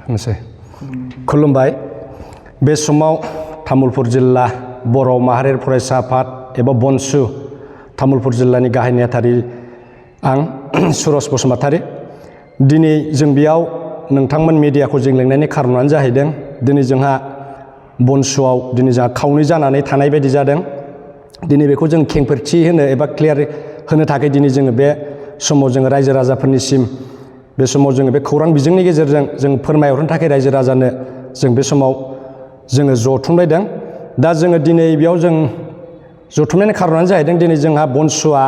हामसै खुलुमबाय बे समाव तामुलपुर जिल्ला बर' माहारियारि फरायसा आफाद एबा बनसु तामुलपुर जिल्लानि गाहाय नेहाथारि आं सुरज बसुमतारी दिनै जों बेयाव नोंथांमोन मिडियाखौ जों लिंनायनि खारनानो जाहैदों दिनै जोंहा बनसुआव दिनै जोंहा खावनै जानानै थानाय बायदि जादों दिनै बेखौ जों खेंफोरथि होनो एबा क्लियार होनो थाखाय दिनै जोङो बे समाव जोङो रायजो राजाफोरनिसिम बे समाव जोङो बे खौरां बिजोंनि गेजेरजों जों फोरमायहरनो थाखाय रायजो राजानो जों बे समाव जोङो जथुमलायदों दा जोङो दिनै बेयाव जों जथुमनायनि खारनानो जाहैदों दिनै जोंहा बनसुआ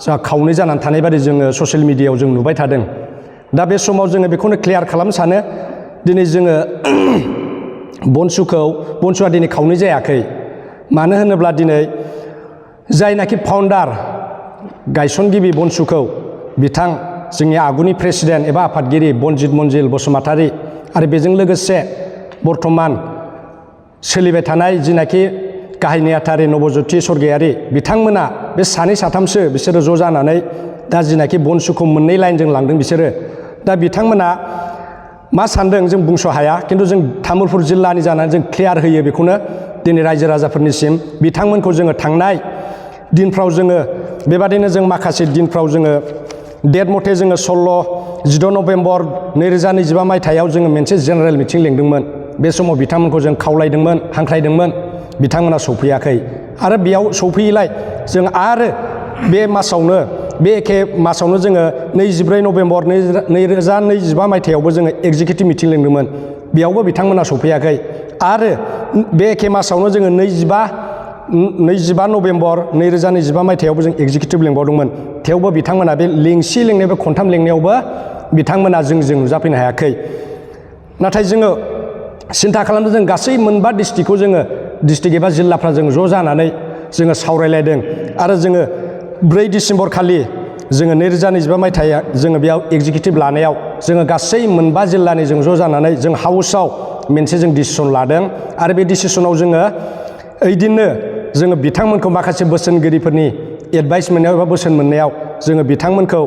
जोंहा खावनै जानानै थानाय बायदि जोङो ससियेल मिडियायाव जों नुबाय थादों दा बे समाव जोङो बेखौनो क्लियार खालामनो सानो दिनै जोङो बनसुआ दिनै खावनै जायाखै मानो होनोब्ला दिनै जायनाखि फाउन्डार गायसनगिरि बनसुखौ बिथां जोंनि आगुनि प्रेसिडेन्ट एबा आफादगिरि बनजित मन्जिल बसुमतारी आरो बेजों लोगोसे बर्थमान सोलिबाय थानाय जिनाखि गाहाय नेहाथारि नबज्योति स्वर्गियारि बिथांमोना बे सानै साथामसो बिसोरो ज' जानानै दा जिनाखि बनसुखौ मोननै लाइनजों लांदों बिसोरो दा बिथांमोना मा सानदों जों बुंस' हाया खिन्थु जों तामुलपुर जिल्लानि जानानै जों क्लियार होयो बेखौनो दिनै रायजो राजाफोरनिसिम बिथांमोनखौ जोङो थांनाय दिनफ्राव जोङो बेबादिनो जों माखासे दिनफ्राव जोङो डेट मथे जोङो 16 नभेम्बर 2025 मायथाइयाव जोङो मोनसे जेनेरेल मिटिं लिंदोंमोन बे समाव बिथांमोनखौ जों खावलायदोंमोन हांख्रायदोंमोन बिथांमोना सौफैयाखै आरो बेयाव सौफैयैलाय जों आरो बे मासावनो बे एखे मासावनो जोङो 24 नभेम्बर 2025 मायथाइयावबो जोङो एग्जिकिउटिभ मिटिं लिंदोंमोन बेयावबो बिथांमोना सौफैयाखै आरो बे एखे मासावनो जोङो 25 नभेम्बर 2025 मायथाइयावबो जों एग्जिकिउटिभ लिंबावदोंमोन थेवबो बिथांमोना बे लिंनाय बे खनथाम लिंनायावबो बिथांमोना जों नुजाफैनो हायाखै नाथाय जोङो सिन्था खालामदों जों गासै मोनबा डिस्ट्रिक्टखौ जोङो डिस्ट्रिक्ट एबा जिल्लाफ्रा जों ज' जानानै जोङो सावरायलायदों आरो जोङो 4 डिसेम्बर खालि जोङो 2025 मायथाइया जोङो बेयाव एग्जिकिउटिभ लानायाव जोङो गासै मोनबा जिल्लानि जों ज' जानानै जों हाउसआव मोनसे जों डिसिसन लादों आरो बे डिसिसनाव जोङो ओइदिननो जोङो बिथांमोनखौ माखासे बोसोनगिरिफोरनि एडभाइस मोननायाव एबा बोसोन मोननायाव जोङो बिथांमोनखौ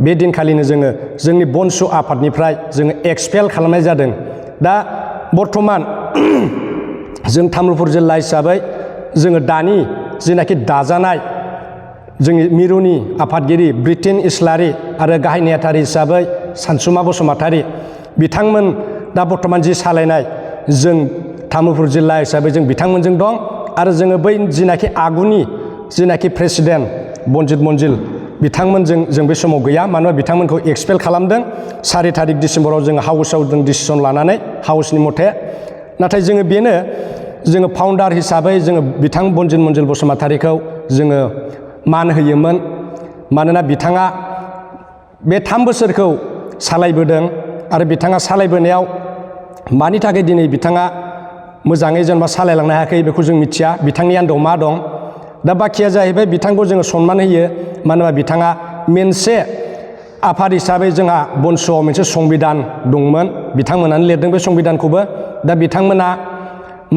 बे दिनखालिनो जोङो जोंनि बनसु आफादनिफ्राय जोङो एक्सपेल खालामनाय जादों दा बर्थमान जों तामुलपुर जिल्ला हिसाबै जोङो दानि जिनाखि दाजानाय जोंनि मिरुनि आफादगिरि ब्रिटेन इस्लारि आरो गाहाय नेहाथारि हिसाबै सानसुमा बसुमतारी बिथांमोन दा बर्थमान जि सालायनाय जों तामुलपुर जिल्ला हिसाबै जों बिथांमोनजों दं आरो जोङो बै जिनाखि आगुनि जिनाखि प्रेसिडेन्ट बनजित मन्जिल बिथांमोनजों जों बे समाव गैया मानोना बिथांमोनखौ एक्सपेल खालामदों 4 तारिख डिसेम्बराव जोङो हाउसआव जों डिसिसन लानानै हाउसनि मथे नाथाय जोङो बेनो जोङो फाउन्डार हिसाबै जोङो बिथां बनजित मन्जिल बसुमतारीखौ जोङो मान होयोमोन मानोना बिथाङा बे 3 बोसोरखौ सालायबोदों आरो बिथाङा सालायबोनायाव मानि थाखाय दिनै बिथाङा मोजाङै जेनेबा सालायलांनो हायाखै बेखौ जों मिथिया बिथांनि आन्दोआव मा दं दा बाखिया जाहैबाय बिथांखौ जोङो सनमान होयो मानो होनबा बिथाङा मोनसे आफाद हिसाबै जोंहा बनसुआव मोनसे संबिधान दंमोन बिथांमोनानो लिरदों बे संबिधानखौबो दा बिथांमोना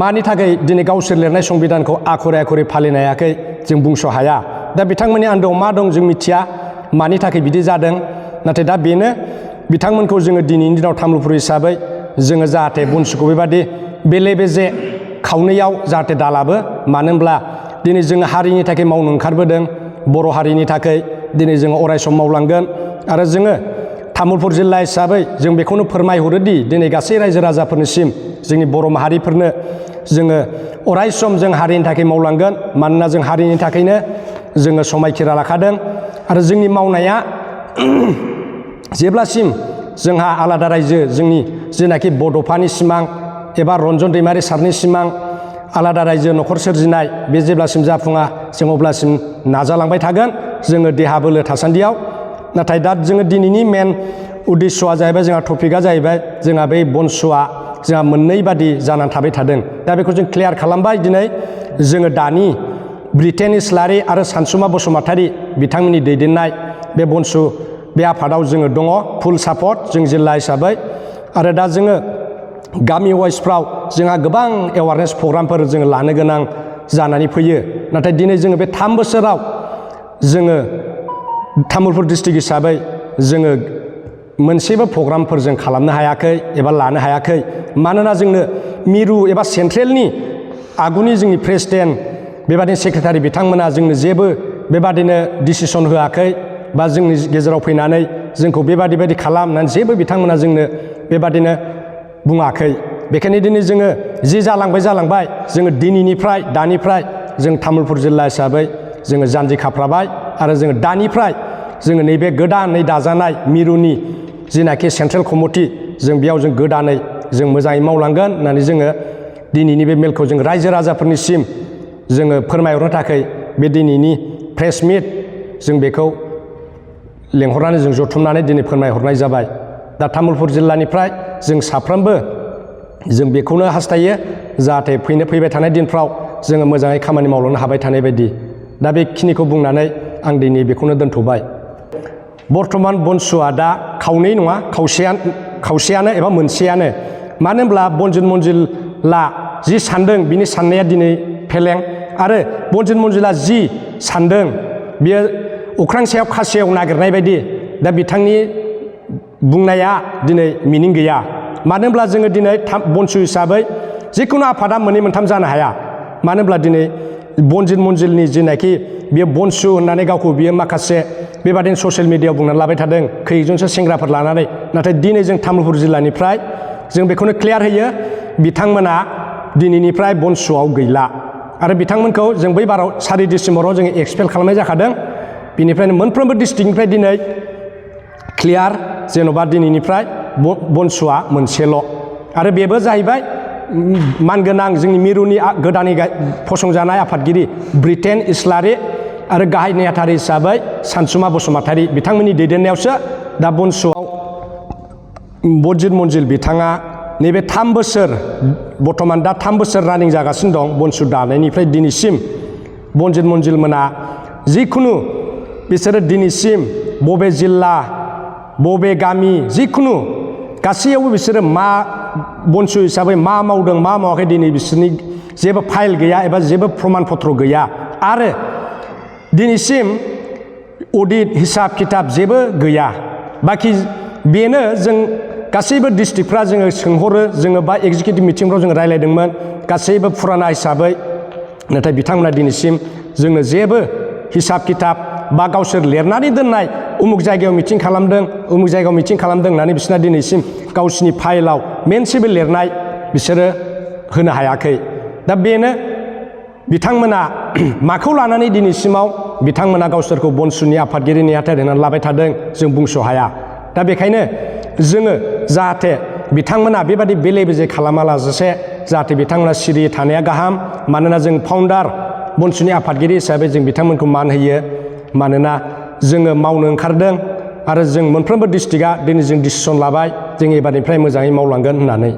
मानि थाखाय दिनै गावसोर लिरनाय संबिधानखौ आखरे आखरे फालिनो हायाखै जों बुंस' हाया दा बिथांमोननि आन्दोआव मा दं जों मिथिया मानि थाखाय बिदि जादों नाथाय दा बेनो बिथांमोनखौ जोङो दिनैनि दिनाव तामुलपुर हिसाबै जोङो जाहाथे बनसुखौ बेबादि बेले बेजे खावनैयाव जाहाथे दालाबो मानो होनब्ला दिनै जोङो हारिनि थाखाय मावनो ओंखारबोदों बर' हारिनि थाखाय दिनै जोङो अरायसम मावलांगोन आरो जोङो तामुलपुर जिल्ला हिसाबै जों बेखौनो फोरमायहरोदि दिनै गासै रायजो राजाफोरनिसिम जोंनि बर' माहारिफोरनो जोङो अरायसम जों हारिनि थाखाय मावलांगोन मानोना जों हारिनि थाखायनो जोङो समायखिरा लाखादों आरो जोंनि मावनाया जेब्लासिम जोंहा आलादा रायजो जोंनि जेनाखि बड'फानि सिमां एबा रन्जन दैमारि सारनि सिमां आलादा रायजो न'खर सोरजिनाय बे जेब्लासिम जाफुङा जों अब्लासिम नाजालांबाय थागोन जोङो देहा बोलो थासान्दियाव नाथाय दा जोङो दिनैनि मेन उद्देस्यआ जाहैबाय जोंहा टपिकआ जाहैबाय जोंहा बै बनसुआ जोंहा मोननै बादि जानानै थाबाय थादों दा बेखौ जों क्लियार खालामबाय दिनै जोङो दानि ब्रिटेन इस्लारि आरो सानसुमा बसुमतारी बिथांमोननि दैदेननाय बे बनसु बे आफादाव जोङो दङ फुल सापर्ट जों जिल्ला हिसाबै आरो दा जोङो गामि वाइसफ्राव जोंहा गोबां एवारनेस प्रग्रामफोर जोङो लानो गोनां जानानै फैयो नाथाय दिनै जोङो बे 3 बोसोराव जोङो तामुलपुर डिस्ट्रिक्ट हिसाबै जोङो मोनसेबो प्रग्रामफोर जों खालामनो हायाखै एबा लानो हायाखै मानोना जोंनो मिरु एबा सेन्ट्रेलनि आगुनि जोंनि प्रेसिडेन्ट बेबादिनो सेक्रेटारि बिथांमोना जोंनो जेबो बेबादिनो डिसिसन होआखै बा जोंनि गेजेराव फैनानै जोंखौ बेबादि खालामनानै जेबो बिथांमोना जोंनो बेबादिनो बुङाखै। बेखायनो दिनै जोङो जि जालांबाय जोङो दिनैनिफ्राय दानिफ्राय जों तामुलपुर जिल्ला हिसाबै जोङो जानजि खाफ्राबाय आरो जोङो दानिफ्राय जोङो नैबे गोदानै दाजानाय मिरुनि जिनाखि सेन्ट्रेल कमिटि जों बेयाव जों गोदानै जों मोजाङै मावलांगोन होननानै जोङो दिनैनि बे मेलखौ जों रायजो राजाफोरनिसिम जोङो फोरमायहरनो थाखाय बे दिनैनि प्रेस मिट जों बेखौ लेंहरनानै जों जथुमनानै दिनै फोरमायहरनाय जाबाय। दा तामुलपुर जिल्लानिफ्राय जों साफ्रोमबो जों बेखौनो हास्थायो जाहाथे फैबाय थानाय दिनफ्राव जोङो मोजाङै खामानि मावलांनो हाबाय थानाय बायदि। दा बेखिनिखौ बुंनानै आं दिनै बेखौनो दोनथ'बाय। बर्थमान बनसुआ दा खावनै नङा खावसेयानो एबा मोनसेयानो। मानो होनब्ला बनजित मन्जिला जि सानदों बिनि साननाया दिनै फेलें आरो बनजित मन्जिला जि सानदों बियो अख्रां सायाव खासेव नागिरनाय बायदि दा बिथांनि बुंनाया दिनै मिनिं गैया। मानो होनब्ला जोङो दिनै बनसु हिसाबै जिखुनु आफादा मोननै मोनथाम जानो हाया। मानो होनब्ला दिनै बनजित मन्जिलनि जिनाखि बियो बनसु होननानै गावखौ बियो माखासे बेबादिनो ससियेल मिडियायाव बुंनानै लाबाय थादों खैजनसो सेंग्राफोर लानानै। नाथाय दिनै जों तामुलपुर जिल्लानिफ्राय जों बेखौनो क्लियार होयो बिथांमोना दिनैनिफ्राय बनसुआव गैला आरो बिथांमोनखौ जों बै बाराव 4 डिसेम्बराव जोङो एक्सपेल खालामनाय जाखादों। बिनिफ्रायनो मोनफ्रोमबो डिस्ट्रिक्टनिफ्राय दिनै क्लियार जेन'बा दिनैनिफ्राय बनसुआ मोनसेल' आरो बेबो जाहैबाय मानगोनां जोंनि मिरुनि गोदानै फसंजानाय आफादगिरि ब्रिटेन इस्लारि आरो गाहाय नेहाथारि हिसाबै सानसुमा बसुमतारी बिथांमोननि दैदेननायावसो दा बनसुआव बनजित मन्जिल बिथाङा नैबे 3 बोसोर बर्थमान दा 3 बोसोर रानिं जागासिनो दं बनसु दानायनिफ्राय दिनैसिम बनजित मन्जिल मोना जिखुनु बिसोरो दिनैसिम बबे जिल्ला बबे गामि जिखुनु गासैयावबो बिसोरो मा बनसु हिसाबै मा मावदों मा मावाखै दिनै बिसोरनि जेबो फाइल गैया एबा जेबो प्रमान पत्र गैया आरो दिनैसिम अडिट हिसाब खिताब जेबो गैया। बाखि बेनो जों गासैबो डिस्ट्रिक्टफ्रा जोङो सोंहरो जोङो बा एग्जिकिउटिभ मिटिंफ्राव जोङो रायज्लायदोंमोन गासैबो फुराना हिसाबै नाथाय बिथांमोना दिनैसिम जोंनो जेबो हिसाब खिताब बा गावसोर लिरनानै दोननाय उमुक जायगायाव मिटिं खालामदों उमुक जायगायाव मिटिं खालामदों होननानै बिसोरना दिनैसिम गावसिनि फाइलाव मोनसेबो लिरनाय बिसोरो होनो हायाखै। दा बेनो बिथांमोना माखौ लानानै दिनैसिमाव बिथांमोना गावसोरखौ बनसुनि आफादगिरि नेहाथारि होननानै लाबाय थादों जों बुंस' हाया। दा बेखायनो जोङो जाहाथे बिथांमोना बेबादि बेले बेजे खालामालासे जाहाथे बिथांमोना सिरियै थानाया गाहाम। मानोना जों फाउन्डार बनसुनि आफादगिरि हिसाबै जों बिथांमोनखौ मान होयो मानोना जोङो मावनो ओंखारदों आरो जों मोनफ्रोमबो डिस्ट्रिक्टआ दिनै जों डिसिसन लाबाय जों एबारनिफ्राय मोजाङै मावलांगोन होननानै।